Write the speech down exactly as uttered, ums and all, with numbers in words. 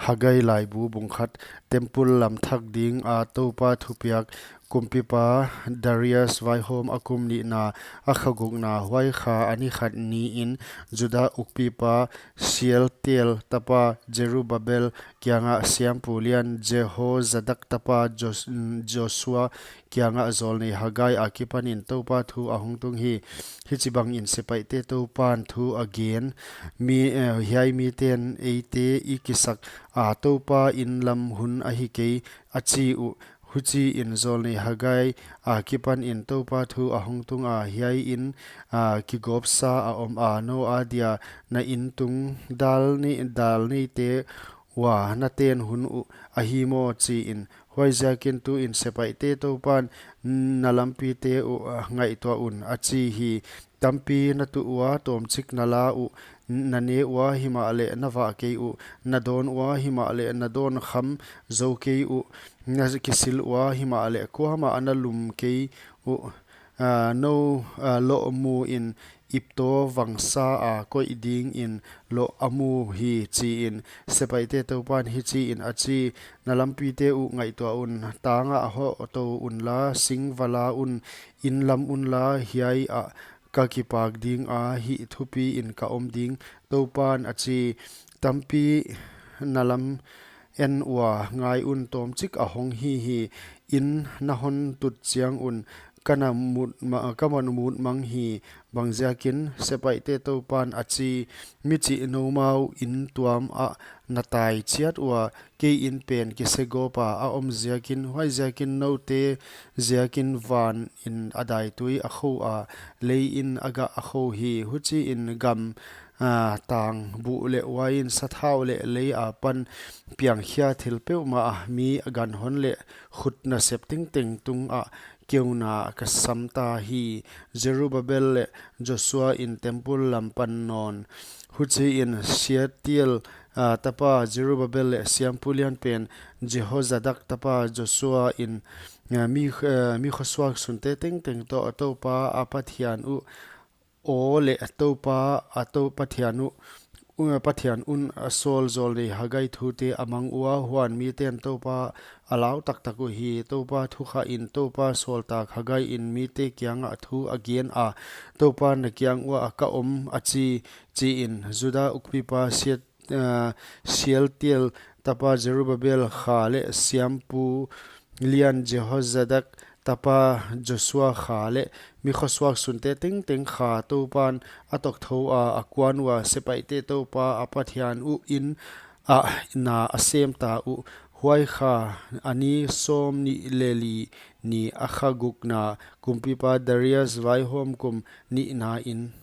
Haggai laibu bung khat. Temple lam thak ding a Toupa thupiak. Kumpipa Darius vaihawm a kum nihna, a kha gukna, huai kha a ni khat ni in Juda ukpipa Shealtiel tapa Zerubbabel kianga siampu lian Jehozadak tapa Jos-, Joshua kianga zawlnei Haggai akipanin Toupa thu a hong tung hi. Hichibangin sepaihte Toupan thu a gen, mi, eh, hiai miten eite i kisak a Toupa in lam hun ahi kei, a chi uh. Huchiin zawlnei Haggai akipanin Toupa thu a hong tung a, hiai in, a, kigawpsa a om a, nou adia na in tung dal ni, dal neite ua na ten hun uh ahi maw, chiin. Huaiziakin tuin sepaihte Toupan na lampite uh, a, ngaihtuah un, a chi hi. Tampi na tuh ua, tawmchik na la uh, na ne ua, himahleh na vah kei uh, na dawn ua, himahleh na dawn kham zou kei uh, na kisil ua, himahleh kuamah na lum kei uh, a, nou, a, loh muin iptaw vangsa a koih dingin loh a mu hi, chiin. Sepaihte Toupan hichiin a chi, na lampite uh ngaihtuah un, tangah hoh tou unla, sing va la un, in lam unla, hiai ah ka kipak ding a, hih thupiin ka om ding, Toupan a chi. Tampi na lam en ua, ngai un, tawmchik a hong hi hi, in na hon tut chiang un, ka na mut ma-, ka mut mang hi. Bangziakin sepaihte Toupan a chi, mi chih noumau in tuam ah na tai chiat ua, kei in pen kisegawpa a om ziakin, huaiziakin noute ziakin vanin a daitui a khou a, leiin a gah a khou hi. Huchiin gam, a, tang buh leh uain sathau leh lei apan piangkhia thil peuhmah a, mi a ganhon leh khut nasep tengteng tungah keuna ka sam ta hi. Zerubbabel leh Joshua in temple lam pan nawn. Huchiin Shealtiel, a, tapa Zerubbabel leh siampu lian pen Jehozadak tapa Joshua in, a, mi, a, mi khosuak sunte tengteng toh Toupa a Pathian uh aw leh Toupa a tou Pathian uh, uh, Pathian un a sawl zawlnei Haggai thute a mang ua, huan miten Toupa a lau taktak uhi. Toupa thu khahin Toupa sawltak Haggai in mite kiangah thu a gen a, Toupa na kiang uah ka om, a chi, chiin. Juda ukpipa Sheal-, a, Shealtiel tapa Zerubbabel kha leh siampu lian Jehozadak tapa Joshua kha leh mi khosuak sunte tengteng kha Toupan a tawk thou a, a kuan ua, sepaihte Toupa a Pathian uh in ah na a sem ta uh. Huai kha a ni sawmnih leh li ni, a kha gukna, kumpipa Darius vaihawm kum nihna in.